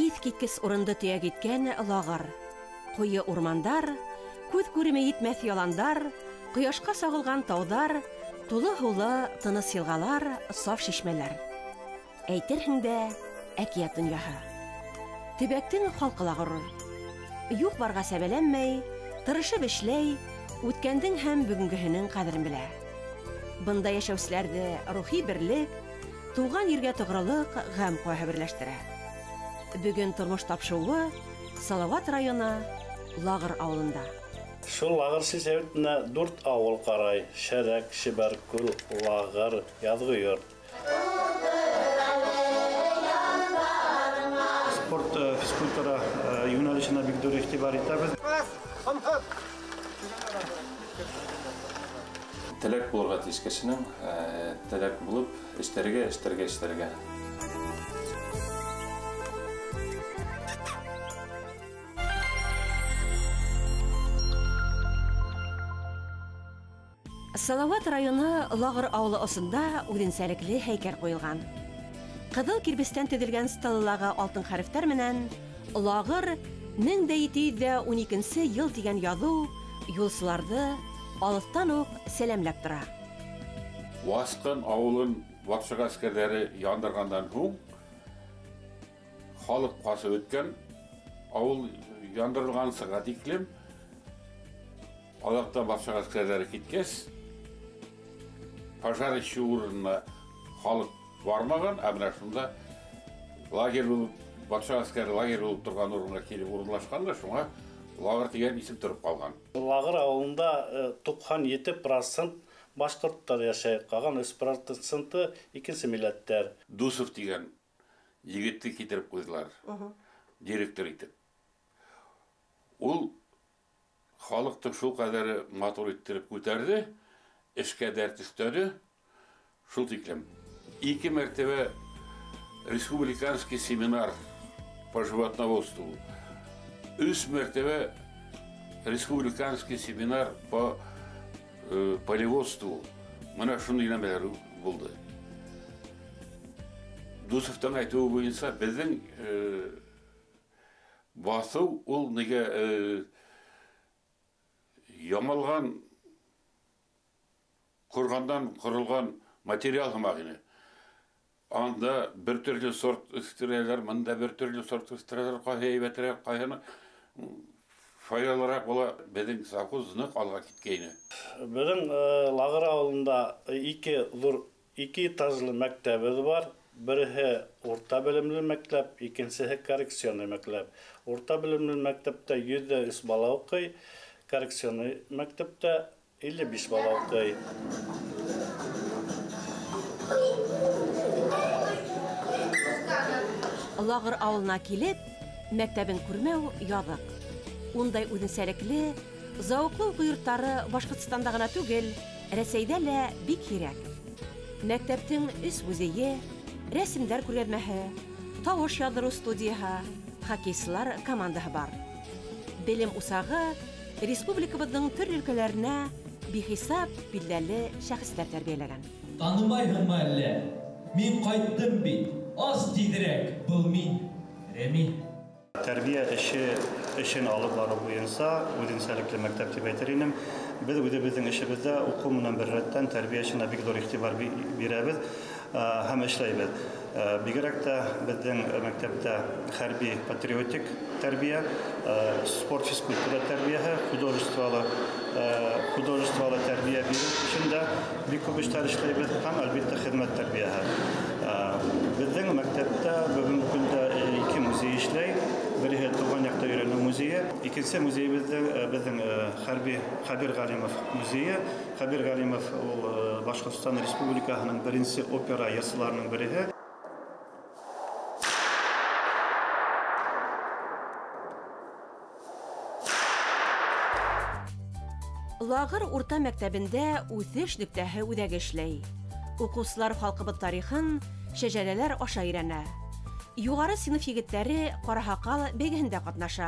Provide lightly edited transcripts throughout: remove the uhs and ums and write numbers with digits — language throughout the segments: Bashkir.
Иҫ киткес урынды төйәк иткән Лағыр. Ҡуйы урмандар, күҙ күреме етмәҫ яландар, ҡояшҡа сағылған тауҙар, тулы һулы тыныс йылғалар, саф шишмәләр. Әйтерһең дә әкиәт донъяһы. Төбәктең халҡы ла ғорур. Юҡ барға сәбәләнмәй, тырышып эшләй, үткәндең һәм бөгөнгөһөнөң ҡәҙерен белә. Бында йәшәүселәрҙе рухи берлек, тыуған ергә тоғролоҡ, ғәм ҡайһы берләштерә. Бөгөн тормош тапшыуы Салават районы Лағыр ауылында. Шул Лағыр сельсоветына 4 ауыл ҡарай: Шәрәк, Шибәркүл, Лағыр, Яҙғы Йорт. Спорт, физкультура йүнәлешенә бик ҙур иғтибар итәбеҙ. Теләк булырға тейеш кешенең, теләк булып эшләргә, эшләргә, эшләргә. Салават районы Лағыр ауылы осонда үҙенсәлекле һәйкәл ҡуйылған. Ҡыҙыл кирбестән төҙөлгән стелалағы алтын хәрефтәр менән Лағыр 1712 йыл тигән яҙыу юлсыларҙы алыҫтан уҡ сәләмләп тора. Васҡын ауылын батша ғәскәрҙәре яндырғандан һуң халыҡ ҡасып үткән. Ауыл яндырылғансыға тиклем аҙаҡтан батша ғәскәрҙәре киткәс, пожарище урынына халыҡ бармаған, ә бына шунда лагерь булып, батша ғәскәре лагерь булып торған урынға килеп урынлашҡан да, шуңа Лағыр тигән исем тороп ҡалған. Лағыр ауылында 97% башҡорттар йәшәй, ҡалған 3% икенсе милләттәр. Дусов тигән егетте китереп ҡуйҙылар, директор итеп. Ул халыҡты шул ҡәҙәре матур иттереп күтәрҙе, эшкә дәрт өҫтәне, шул тиклем. 2 мәртәбә республиканский семинар по животноводству, 3 мәртәбә республиканский семинар по полеводству. Мына шундай нәмәләр булды. Дусовтың әйтеүе буйынса, беҙҙең баҫыу ул нигә ямалған ҡорғандан ҡоролған материал һымаҡ ине. Анда бер төрлө сорт үҫтерәләр, мында бер төрлө сорт үҫтерәләр, ҡайһы һәйбәтерәк, ҡайһыны файҙалыраҡ була. Беҙҙең совхоз ныҡ алға киткәйне. Беҙҙең Лағыр ауылында 2 ҙур, 2 этажлы мәктәбебеҙ бар. Береһе урта белемле мәктәп, икенсеһе коррекционный мәктәп. Урта белемле мәктәптә 103 бала уҡый, коррекционный мәктәптә 55 бала уҡый. Лағыр ауылына килеп, мәктәбен күрмәү яҙыҡ. Ундай үҙенсәлекле, зауыҡлы уҡыу йорттары Башҡортостанда ғына түгел, Рәсәйҙә лә бик һирәк. Мәктәптең 3 музейы, рәсемдәр күргәҙмәһе, тауыш яҙҙырыу студияһы, хоккейсылар командаһы бар. Белем усағы республикабыҙҙың төрлө өлкәләренә бихисап билдәле шәхестәр тәрбиәләгән. Танымайһыңмы әллә? Мин ҡайттым бит. Аз тиҙерәк, был мин, Рәми. Тәрбиә эшен алып барыу буйынса үҙенсәлекле мәктәп тип әйтер инем. Беҙ үҙебеҙҙең эшебеҙҙә уҡыу менән бер рәттән тәрбиә эшенә бик ҙур иғтибар бирәбеҙ һәм эшләйбеҙ. Бигерәк тә беҙҙең мәктәптә хәрби патриотик тәрбиә, спорт физкультура тәрбиәһе, художестволы тәрбиә биреү өсөн дә бик күп эштәр эшләйбеҙ һәм әлбиттә хеҙмәт тәрбиәһе. Беҙҙең мәктәптә бөгөнгө көндә 2 музей эшләй. Береһе тыуған яҡта өйрәнеү музейы, икенсе музейыбыҙҙың беҙҙең хәрби Хәбир Ғәлимов музейы. Хәбир Ғәлимов ул Башҡортостан Республикаһының беренсе опера йырсыларының береһе. Лағыр урта мәктәбендә үҫеш нөктәһе үҙәге эшләй. Уҡыусылар халҡыбыҙ тарихын шәжәрәләр аша өйрәнә. Юғары синыф егеттәре Ҡараһаҡал бәйгеһендә ҡатнаша.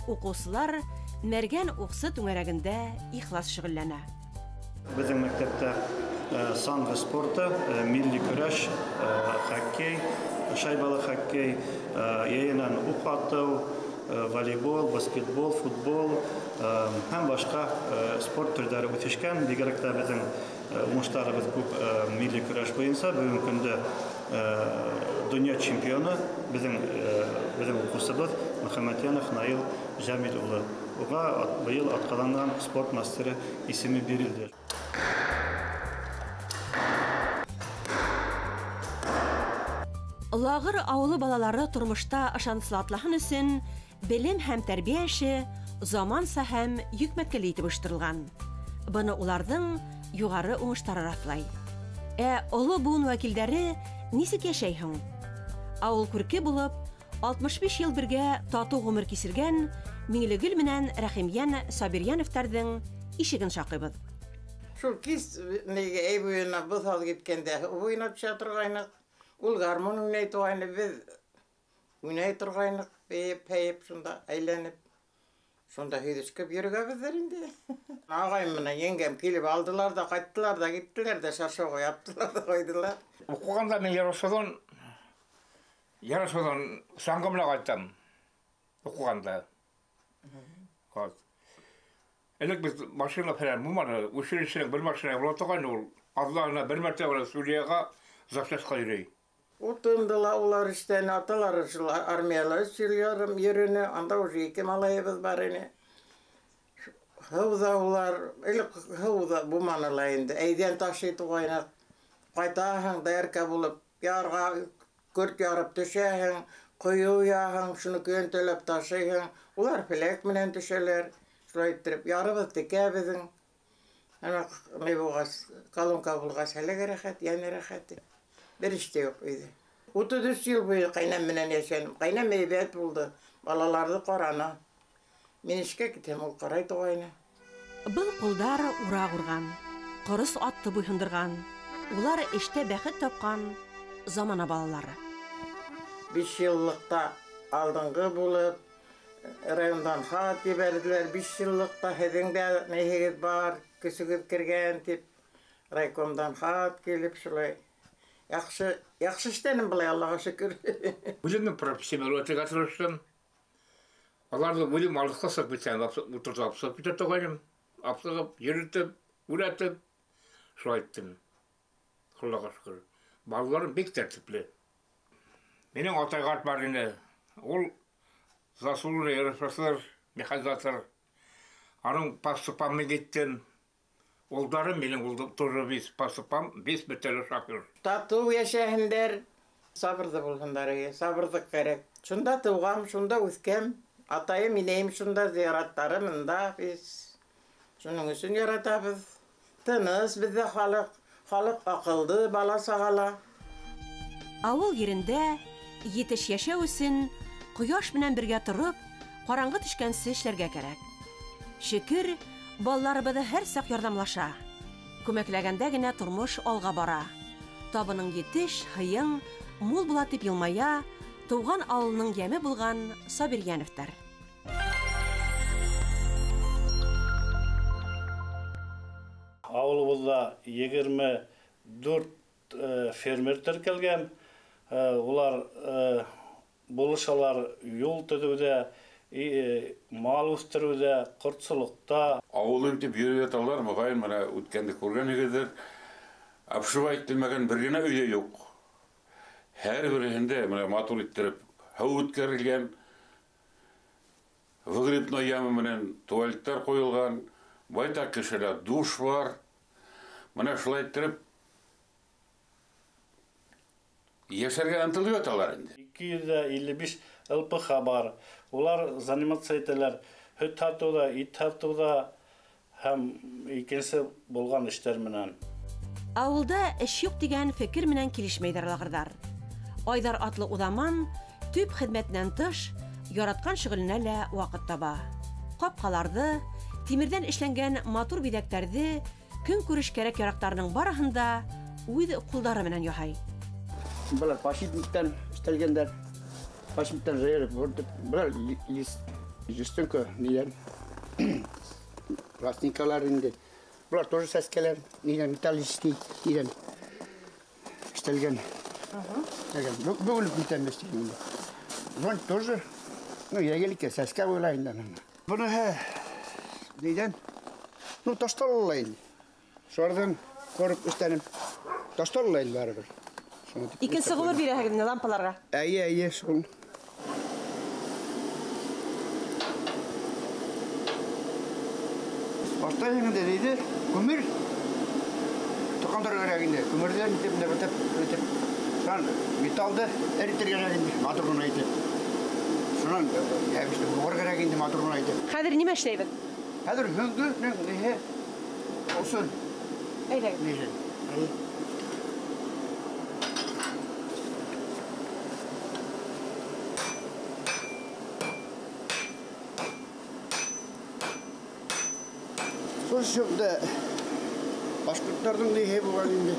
Уҡыусылар Мәргән уҡсы түңәрәгендә ихлас шөғөлләнә. Беҙҙең мәктәптә саңғы спорты, милли көрәш, хоккей, шайбалы хоккей, йәйенән уҡ атыу, волейбол, баскетбол, футбол һәм башҡа спорт төрҙәре үҫешкән. Бигерәк тә беҙҙең уңыштарыбыҙ күп милли көрәш буйынса. Бөгөнгө көндә донъя чемпионы беҙҙең уҡыусыбыҙ Мөхәммәтйәнов Наил Жәмил улы. Уға быйыл атҡаҙанған спорт мастеры исеме бирелде. Лағыр ауылы балалары тормошта ышаныслы атлаһын өсөн белем һәм тәрбиә эше заманса һәм йөкмәткеле итеп ойошторолған. Быны уларҙың юғары уңыштары раҫлай. Ә оло быуын вәкилдәре нисек йәшәй һуң? Ауыл күрке булып, 65 йыл бергә татыу ғүмер кисергән Миңлегөл менән Рәхимйән Сабирйәновтарҙың ишеген шаҡыйбыҙ. Шул кис әй буйына боҙ һалып киткәндә буйына төшә торғайныҡ. Ул гармун уйнай торғайны, беҙ уйнай торғайныҡ, бейеп-һәйеп шунда әйләнеп, шунда һөйҙөшкәп йөрөгәбеҙҙер инде. Ағайым менән еңгәм килеп алдылар ҙа, ҡайттылар ҙа, киттеләр ҙә, шаршауға яптылар ҙа ҡуйҙылар. Уҡығанда мин Ярашыуҙан саңғы менән ҡайтам. Уҡығанда. Элек беҙ машина фәлән булманы, училищеның бер машина була торғайны, ул аҙнағына бер мәртәбә Сүлиәгә запчастьҡа йөрөй. Утынды ла улар эштән, аталары шул армияла 3 йыл ярым йөрөнө, анда уже 2 малайыбыҙ бар ине. Һыуҙа улар, элек һыуҙа булманы ла инде. Әйҙән ташый туғайныҡ. Ҡайтаһың, доярка булып, ярға көрт ярып төшәһең, ҡойоу яһың, шуны көйөнтәләп ташыйһың. Улар феләк менән төшәләр. Шулай иттереп, ярыбыҙ текә беҙҙең. Ана ни булғас, колонка булғас, әлегә рәхәт, йәнә рәхәт. Бер эш тә юҡ өйҙә. 33 йыл буйы ҡәйнәм менән йәшәнем. Ҡәйнәм һәйбәт булды, балаларҙы ҡараны. Мин эшкә китәм, ул ҡарай туғайны. Был ҡулдар ураҡ урған, ҡорос атты буйһондорған. Улар эштә бәхет тапҡан замана балалары. 5 йыллыҡта алдынғы булып, райондан хат ебәрҙеләр. 5 йыллыҡта һеҙҙең дә ниһегеҙ бар, көсөгөҙ кергән тип райкомдан хат килеп шулай. Яҡшы, яҡшы эшләнем былай, Аллаға шөкөр. Үҙемдең профессионал үтергә тырыштым. Аларҙы үҙем алыҫҡа сығып китсәм, ултыртып сығып китә торғайным. Апсығып, йөрөтөп, үрәтеп, шулай иттем. Аллаға шөкөр. Балаларым бик тәртипле. Минең атай ҡарт бар ине. Ул заслуженный РСФСР, механизатор. Аның паступам мен киттем. Улдарым минең тоже бис паступам, бис бөтәле шофер. Татыу йәшәһендәр, сабырҙы булһындар, сабырҙыҡ кәрәк. Шунда тыуғам, шунда үҫкәм. Атайым, инәйем шунда, зыяраттары мында беҙ. Шуның өсөн яратабыҙ. Тыныс беҙҙә халыҡ, халыҡ аҡылды, бала сағала. Ауыл ерендә етеш йәшәү өсөн ҡояш менән бергә тороп, ҡараңғы төшкәнсе эшләргә кәрәк. Шөкөр, балаларыбыҙ һәр саҡ ярҙамлаша. Күмәкләгәндә генә тормош алға бара. Табының етеш, һыйың мул була тип йылмая тыуған ауылының йәме булған Сабирйәновтар. Ауылыбыҙҙа 24 фермер теркәлгән. Улар булышалар юл төҙөүҙә, мал үҫтереүҙә, ҡортсолоҡта. Ауылым тип йөрөп яталар, моғайын, мына үткәнде күргәнегеҙҙер. Обшивать ителмәгән бер генә өй ҙә юҡ. Һәр береһендә мына матур иттереп һыу үткәрелгән, выгребной яма менән туалеттар ҡуйылған, байтаҡ кешелә душ бар. Мына шулай иттереп йәшәргә ынтылып яталар инде. 255 ЛПХ бар. Улар заниматься итәләр һөт һатыуҙа, ит һатыуҙа һәм икенсе булған эштәр менән. Ауылда эш юҡ тигән фекер менән килешмәйҙәр лағырҙар. Айҙар атлы уҙаман төп хеҙмәтенән тыш яратҡан шөғөленә лә ваҡыт таба. Ҡапҡаларҙы, тимерҙән эшләнгән матур биҙәктәрҙе, көнкүреш кәрәк-яраҡтарының барыһын да үҙ ҡулдары менән яһай. Былар пашитниктән эшләнгәндәр. Пашиттан жайырып, былар листенка ниләр, пластинкалар инде. Былар тоже сәскәләр, ниләр металлический, ниләр эшләнгән. Бөгөлөп китәм инде. Зонт тоже, ну, йәгелеккә сәскә була инде. Быныһы нидән? Ну, ташталла инде. Шуларҙан күреп эшләнем. Ташталла инде барыбер. Икенсе ғүмер бирәһегеҙ инде лампаларға. Әйе, әйе, шул. Башта инде диде, күмер тоҡандырыр кәрәк инде. Күмерҙән итеп, бөтөп, итеп. Шунан металды эретергә кәрәк инде, матур ғына итеп. Шунан ябышты буғыр кәрәк инде, матур ғына итеп. Хәҙер нимә эшләйбеҙ? Хәҙер һөңгөнөң ниһе осон. Әйҙәгеҙ. Ниһе. Шул чаҡта башҡорттарҙың ниһе булған инде.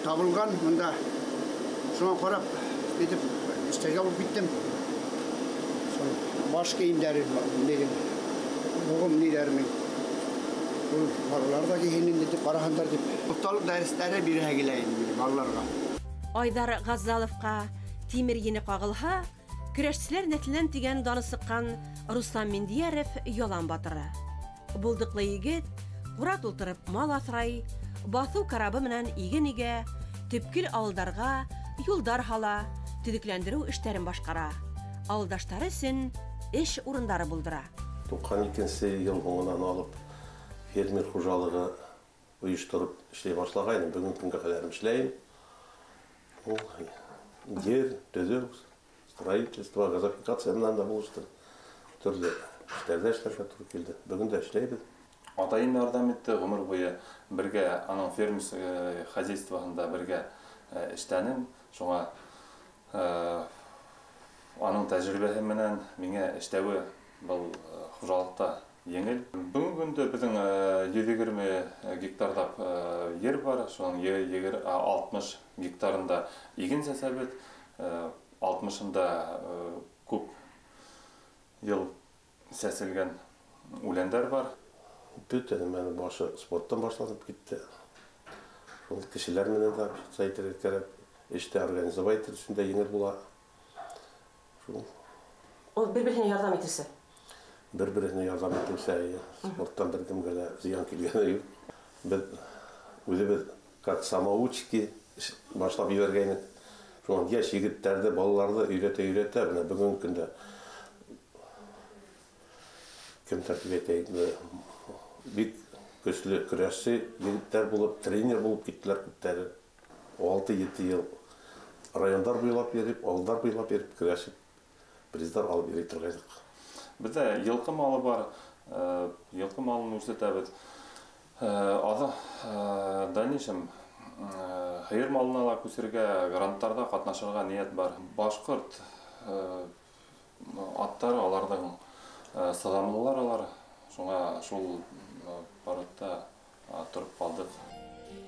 Табылған мында. Шуңа ҡарап итеп эштәргә булып киттем. Шул баш кейемдәре нигә? Буғым ниләр мин. Ул балалар да кейһен инде дип ҡараһындар дип. Оҫталыҡ дәрестәре бирәһе килә инде балаларға. Айҙар Ғазаловҡа тимер ене ҡағылһа, көрәшселәр нәҫеленән тигән даны сыҡҡан Руслан Миндияров ялан батыры. Булдыҡлы егет ҡура тултырып мал аҫрай, баҫыу карабы менән иген игә, төпкөл ауылдарға юлдар һала, төҙөкләндереү эштәрен башҡара. Ауылдаштары өсөн эш урындары булдыра. 92-нсе йыл һуңынан алып фермер хужалығы ойоштороп эшләй башлағайным. Бөгөн көнгә ҡәҙәр эшләйем. Ул ер, төҙөү, строительство, газификация менән дә булышты. Төрлө эштәрҙә эшләргә тура килде. Бөгөн дә эшләйбеҙ. Атайым ярҙам итте, ғүмер буйы бергә аның фермер хозяйствоһында бергә эшләнем. Шуңа аның тәжрибәһе менән миңә эшләүе был хужалыҡта еңел. Бөгөнгө көндә беҙҙең 120 гектарлап ер бар, шуның 60 гектарында иген сәсәбеҙ, 60-ында күп йыл сәселгән үләндәр бар. Бөтә нәмәнең башы спорттан башланып китте. Шул кешеләр менән дә общаться итергә кәрәк, эштә организовать итер өсөн дә еңел була. Шул. Ул бер-береһенә ярҙам итеүсе. Бер-береһенә ярҙам итеүсе, спорттан бер кемгә лә зыян килгәне юҡ. Беҙ үҙебеҙ как самоучки башлап ебәргәйнек. Шунан йәш егеттәрҙе, балаларҙы өйрәтә-өйрәтә, бына бөгөнгө көндә кем тәртип итә инде, бик көслө көрәшсе егеттәр булып, тренер булып киттеләр күптәре. 6-7 йыл райондар буйлап йөрөп, ауылдар буйлап йөрөп көрәшеп, приздар алып йөрөй торғайныҡ. Беҙҙә йылҡы малы бар, йылҡы малын үрсетәбеҙ. Дальнейшем һыйыр малына ла күсергә, гранттарҙа ҡатнашырға ниәт бар. Башҡорт аттары аларҙың сыҙамлылар алар, шуңа шул парадта тороп ҡалдыҡ.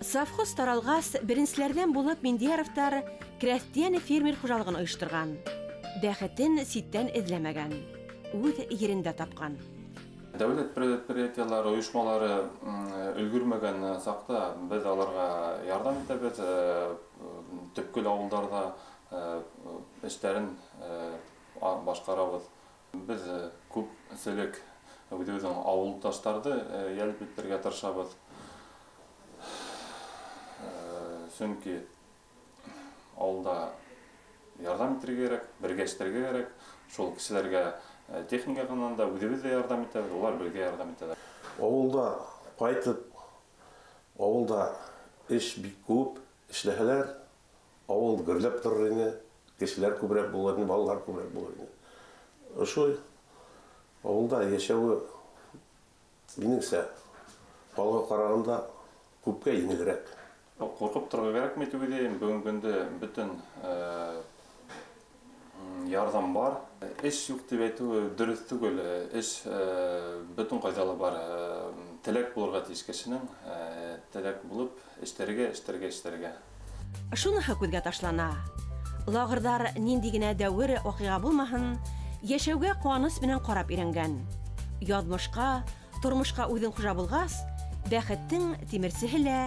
Совхоз таралғас, беренселәрҙән булып Миндияровтар крәҫтиән фермер хужалығын ойошторған. Бәхетен ситтән эҙләмәгән, үҙ ерендә тапҡан. Дәүләт предприятиелары, ойошмалары өлгөрмәгән саҡта беҙ аларға ярҙам итәбеҙ. Төпкөл ауылдарҙа эштәрен башҡарабыҙ. Беҙ күпселек үҙебеҙҙең ауылдаштарҙы йәлеп итергә тырышабыҙ. Сөнки ауылда ярҙам итергә кәрәк, бергә эшләргә кәрәк. Шул кешеләргә техника яғынан да үҙебеҙ ҙә ярҙам итәбеҙ, улар беҙгә ярҙам итәләр. Ауылда ҡайтып, ауылда эш бик күп, эшләһәләр, ауыл гөрләп торор ине, кешеләр күберәк булыр ине, балалар күберәк булыр ине. Ошо ауылда йәшәүе минеңсә ҡалаға ҡарағанда күпкә еңелерәк. Ҡурҡып торорға кәрәкмәй тип уйлайым. Бөгөнгө көндә бөтөн ярҙам бар. Эш юҡ тип әйтеү дөрөҫ түгел. Эш бөтөн ҡайҙа ла бар. Теләк булырға тейеш кешенең, теләк булып эшләргә, эшләргә, эшләргә. Шуныһы күҙгә ташлана. Лағырҙар ниндәй генә дәүер ваҡиға булмаһын, йәшәүгә ҡыуаныс менән ҡарап өйрәнгән. Яҙмышҡа, тормошҡа үҙең хужа булғас, бәхеттең тимерсеһе лә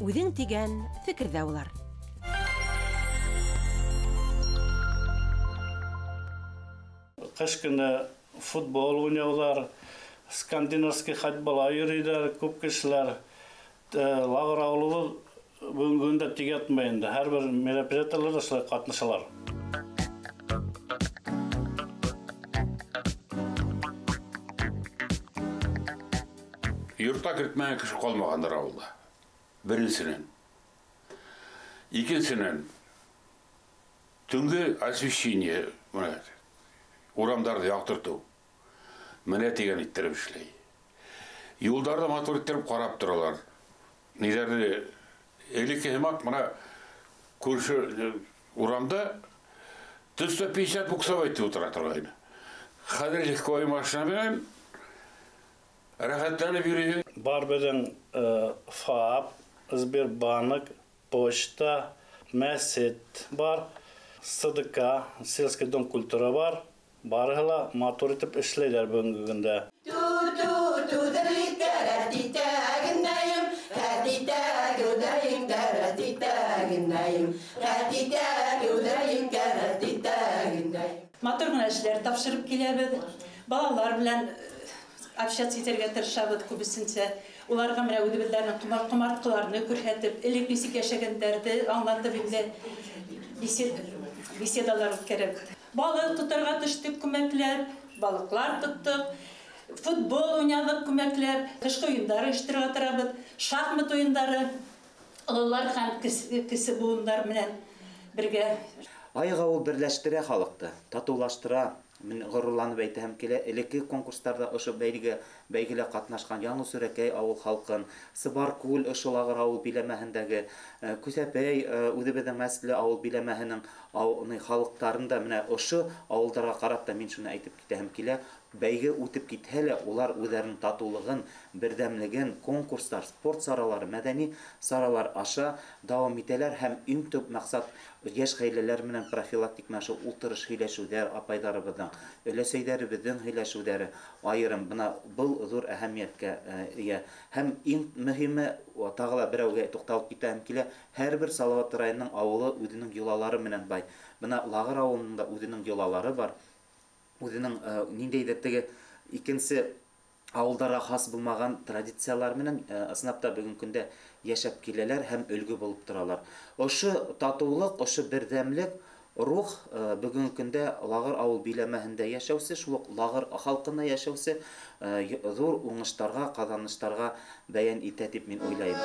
үҙең тигән фекерҙә улар. Кыш көне футбол уйнаулар, скандинавский ходьбала йөрөйләр, күп кешеләр. Лагыр авылыбыз бүгенге көндә тик ятмай инде. Һәрбер мероприятиеләрдә шулай катнашалар. Йортта кертмәгән кеше калмагандыр авылда. Беренсенән. Икенсенән, төнге освещение, менә урамдарҙы яҡтыртыу. Менә тигән иттереп эшләй. Юлдарҙы матур иттереп ҡарап торалар. Ниҙәрҙе элекке һымаҡ мына күрше урамда 350 буксовой итеп ултыра торғайны. Хәҙер легковой машина менән рәхәтләнеп йөрөйһөң. Бар беҙҙең ФАП, Сбербанк, почта, мәсет бар, СДК, сельский дом культура бар. Барыһы ла матур итеп эшләйләр бөгөнгө көндә. Матур ғына эшләр тапшырып киләбеҙ. Балалар белән общаться итергә тырышабыҙ күбесенсә. Уларға менә үҙебеҙҙәренең ҡомартҡыларны күрһәтеп, элек нисек йәшәгәндәрҙе аңлатып инде беседалар үткәреп. Балыҡ тотарға төштөк күмәкләп, балыҡлар тоттоҡ, футбол уйнаҙыҡ күмәкләп, ҡышҡы уйындар ойоштороп торабыҙ, шахмат уйындары, ололар һәм кесе быуындар менән бергә. Айыҡ ауыл берләштерә халыҡты, татыулаштыра. Мин ғорурланып әйтәһем килә, элекке конкурстарҙа ошо бәйгелә ҡатнашҡан Яңы Сүрәкәй ауыл халҡын, Сыбаркүл ошо Лағыр ауыл биләмәһендәге, Күсәпәй үҙебеҙҙең Мәсле ауыл биләмәһенең халыҡтарын да менә ошо ауылдарға ҡарап та мин шуны әйтеп китәһем килә. Бәйге үтеп китһә лә, улар үҙҙәренең татыулығын, берҙәмлеген конкурстар, спорт саралары, мәҙәни саралар аша дауам итәләр һәм иң төп маҡсат йәш ғаиләләр менән профилактик менән шул ултырыш һөйләшеүҙәр, апайҙарыбыҙҙың, өләсәйҙәребеҙҙең һөйләшеүҙәре айырым бына был ҙур әһәмиәткә эйә. Һәм иң мөһиме, тағы ла берәүгә туҡталып китәһем килә, һәр бер Салауат районының ауылы үҙенең йолалары менән бай. Бына Лағыр ауылының да үҙенең йолалары бар. Үҙенең ниндәйҙер теге икенсе ауылдарға хас булмаған традициялар менән ысынлап та бөгөнгө көндә йәшәп киләләр һәм өлгө булып торалар. Ошо татыулыҡ, ошо берҙәмлек рух бөгөнгө көндә Лағыр ауыл биләмәһендә йәшәүсе, шул уҡ Лағыр халҡында йәшәүсе ҙур уңыштарға, ҡаҙаныштарға бәйән итә тип мин уйлайым.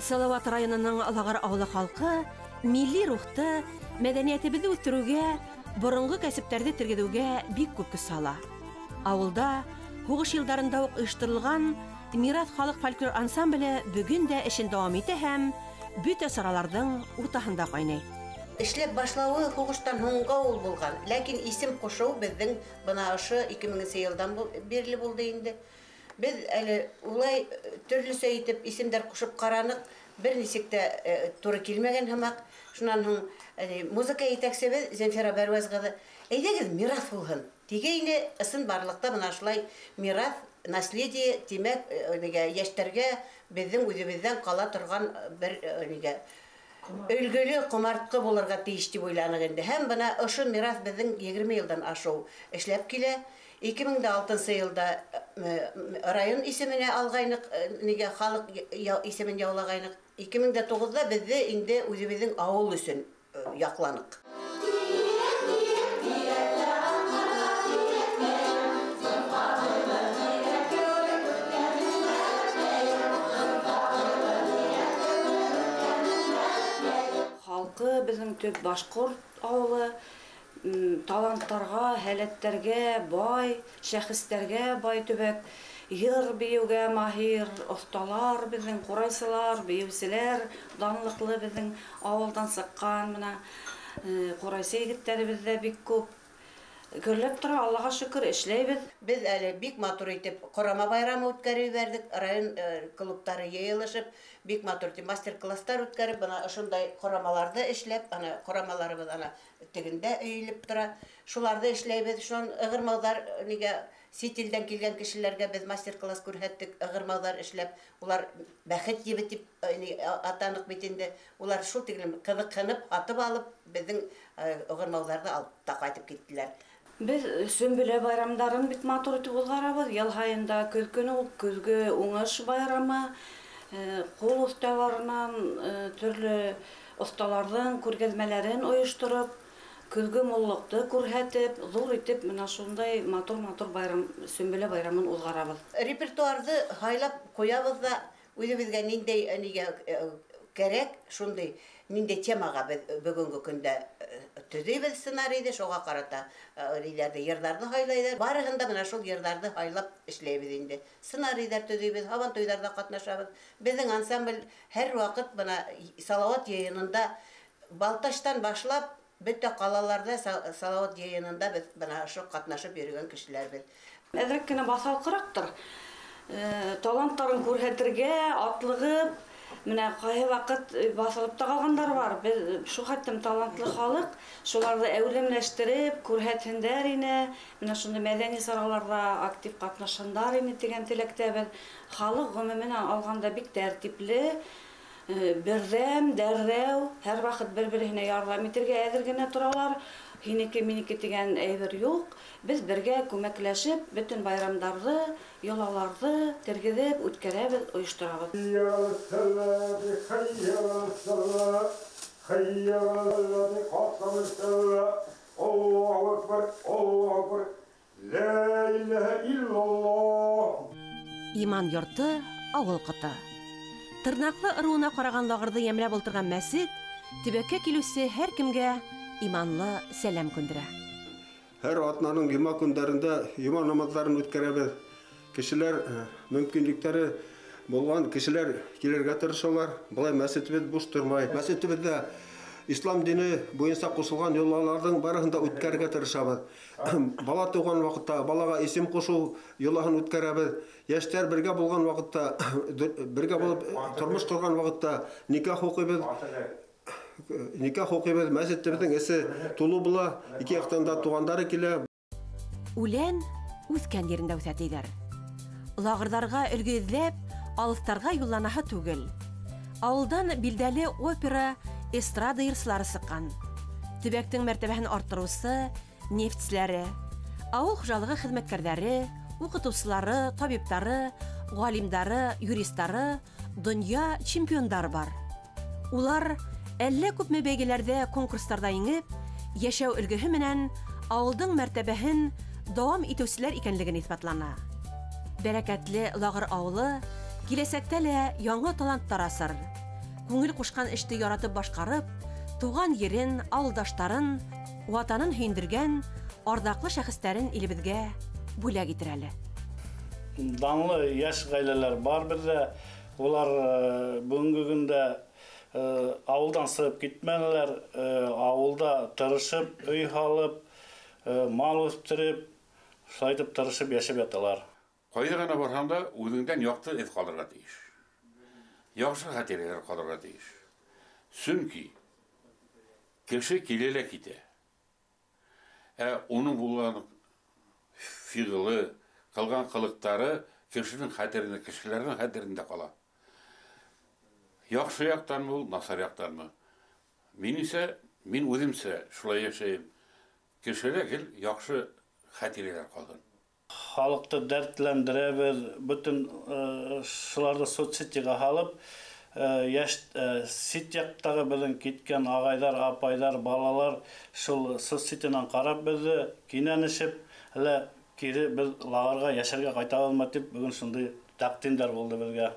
Салауат районының Лағыр ауылы халҡы милли рухты, мәҙәниәтебеҙҙе үҫтереүгә, боронғо кәсептәрҙе тергеҙеүгә бик күп көс һала. Ауылда һуғыш йылдарында уҡ ойошторолған Мираҫ халыҡ фольклор ансамбле бөгөн дә эшен дауам итә һәм бөтә сараларҙың уртаһында ҡайнай. Эшләп башлауы һуғыштан һуңға ул булған, ләкин исем ҡушыу беҙҙең бына ошо 2000 йылдан бирле булды инде. Беҙ әле улай төрлөсә итеп исемдәр ҡушып ҡараныҡ, бер нисек тә тура килмәгән һымаҡ. Шунан һуң музыка етәксебеҙ Зәнфира Бәрвәз ҡыҙы, әйҙәгеҙ мираҫ булһын тигәйне, ысын барлыҡта бына шулай мираҫ, наследие, тимәк, йәштәргә беҙҙең үҙебеҙҙән ҡала торған бер өлгөлө ҡомартҡы булырға тейеш тип уйланыҡ инде. Һәм бына ошо мираҫ беҙҙең 20 йылдан ашыу эшләп килә. 2006 йылда район исеменә алғайныҡ, нигә халыҡ исемен яулағайныҡ. 2009-да беҙҙе инде үҙебеҙҙең ауыл өсөн яҡланыҡ. Халҡы беҙҙең төп башҡорт ауылы, таланттарға, һәләттәргә бай, шәхестәргә бай төбәк, йыр бейеүгә маһир оҫталар беҙҙең, ҡурайсылар, бейеүселәр данлыҡлы беҙҙең ауылдан сыҡҡан. Бына ҡурайсы егеттәребеҙ ҙә бик күп. Гөрләп тора, Аллаға шөкөр, эшләйбеҙ. Беҙ әле бик матур итеп ҡорама байрамы үткәреп ебәрҙек, район клубтары йыйылышып, бик матур итеп мастер-класстар үткәреп, бына ошондай ҡорамаларҙы эшләп, ана ҡорамаларыбыҙ ана тегендә өйөлөп тора. Шуларҙы эшләйбеҙ. Шунан ығырмауҙар нигә сит илдән килгән кешеләргә беҙ мастер-класс күрһәттек, ығырмауҙар эшләп, улар бәхет ебе тип атаныҡ бит инде. Улар шул тиклем ҡыҙыҡһынып, һатып алып, беҙҙең ығырмауҙарҙы алып та ҡайтып киттеләр. Беҙ Сөмбөлә байрамдарын бик матур итеп уҙғарабыҙ. Йыл һайын да көҙ көнө ул көҙгө уңыш байрамы, ҡул оҫталарынан төрлө оҫталарҙың күргәҙмәләрен ойоштороп, көҙгө муллыҡты күрһәтеп, ҙур итеп мына шундай матур-матур байрам, Сөмбөлә байрамын уҙғарабыҙ. Репертуарҙы һайлап ҡуябыҙ ҙа, үҙебеҙгә ниндәй нигә кәрәк, шундай ниндәй темаға беҙ бөгөнгө көндә төҙөйбөҙ сценарийҙы, шуға ҡарата ниләрҙе, йырҙарҙы һайлайҙар. Барыһын да бына шул йырҙарҙы һайлап эшләйбеҙ инде. Сценарийҙар төҙөйбөҙ, һабантуйҙарҙа ҡатнашабыҙ. Беҙҙең ансамбль һәр ваҡыт бына Салауат йыйынында Балтачтан башлап бөтә ҡалаларҙа Салауат йыйынында беҙ бына ошо ҡатнашып йөрөгән кешеләрбеҙ. Әҙерәк кенә баҫалҡыраҡтыр. Таланттарын күрһәтергә атлығып, менә ҡайһы ваҡыт баҫылып та ҡалғандар бар. Беҙ шул хәтлем талантлы халыҡ, шуларҙы әүҙемләштереп күрһәтһендәр ине, менә шундай мәҙәни сараларҙа актив ҡатнашһындар ине тигән теләктәбеҙ. Халыҡ ғөмүмән алғанда бик тәртипле, берҙәм, дәррәү, һәр ваҡыт бер-береһенә ярҙам итергә әҙер генә торалар. Һинеке, минеке тигән әйбер юҡ. Беҙ бергә күмәкләшеп бөтөн байрамдарҙы, йолаларҙы тергеҙеп үткәрәбеҙ, ойошторабыҙ. Иман йорто, ауыл ҡото. Тырнаҡлы ырыуына ҡараған лағырҙы йәмләп ултырған мәсет төбәккә килеүсе һәр кемгә иманлы сәләм күндерә. Һәр атнаның йома көндәрендә йома намаҙҙарын үткәрәбеҙ. Кешеләр мөмкинлектәре булған кешеләр килергә тырышалар. Былай мәсетебеҙ буш тормай. Мәсетебеҙҙә ислам дине буйынса ҡушылған йолаларҙың барыһын да үткәрергә тырышабыҙ. Бала тыуған ваҡытта балаға исем ҡушыу йолаһын үткәрәбеҙ. Йәштәр бергә булған ваҡытта, бергә булып тормош ҡорған ваҡытта никах уҡыйбыҙ. Никах уҡыйбыҙ. Мәсетебеҙҙең эсе тулы була, ике яҡтан да туғандары килә. Үлән үҫкән ерендә үҫә тиҙәр. Лағырҙарға өлгө эҙләп, алыҫтарға юлланаһы түгел. Ауылдан билдәле опера, эстрада йырсылары сыҡҡан. Төбәктең мәртәбәһен арттырыусы нефтселәре, ауыл хужалығы хеҙмәткәрҙәре, уҡытыусылары, табиптары, ғалимдары, юристары, донъя чемпиондары бар. Улар әллә күпме бәйгеләрҙә, конкурстарҙа еңеп, йәшәү өлгөһө менән ауылдың мәртәбәһен дауам итеүселәр икәнлеген иҫбатлана. Бәрәкәтле Лағыр ауылы киләсәктә лә яңы таланттар асыр. Күңел ҡушҡан эште яратып башҡарып, туған ерен, ауылдаштарын, ватанын һөйөндөргән арҙаҡлы шәхестәрен илебеҙгә бүләк итер әле. Данлы йәш ғаиләләр бар беҙҙә. Улар бөгөнгө көндә ауылдан сығып китмәнеләр. Ауылда тырышып, өй һалып, мал үҫтереп, шулай итеп тырышып йәшәп яталар. Ҡайҙа ғына барһаң да үҙеңдән яҡты эҙ ҡалдырырға тейеш. Яҡшы хәтирәләр ҡалдырырға тейеш. Сөнки кеше килә лә китә. Ә уның булған фиғылы, ҡылған ҡылыҡтары кешенең хәтерендә, кешеләрҙең хәтерендә ҡала. Яҡшы яҡтанмы ул, насар яҡтанмы? Минеңсә, мин үҙемсә шулай йәшәйем. Кешелә гел яҡшы хәтирәләр ҡалһын. Халыҡты дәртләндерәбеҙ, бөтөн шуларҙы соцсетиға һалып, йәш сит яҡтағы беҙҙең киткән ағайҙар, апайҙар, балалар шул соцсетинан ҡарап беҙҙе кинәнешеп, әллә кире беҙ лағырға йәшәргә ҡайтабыҙмы тип бөгөн шундай тәҡдимдәр булды беҙгә.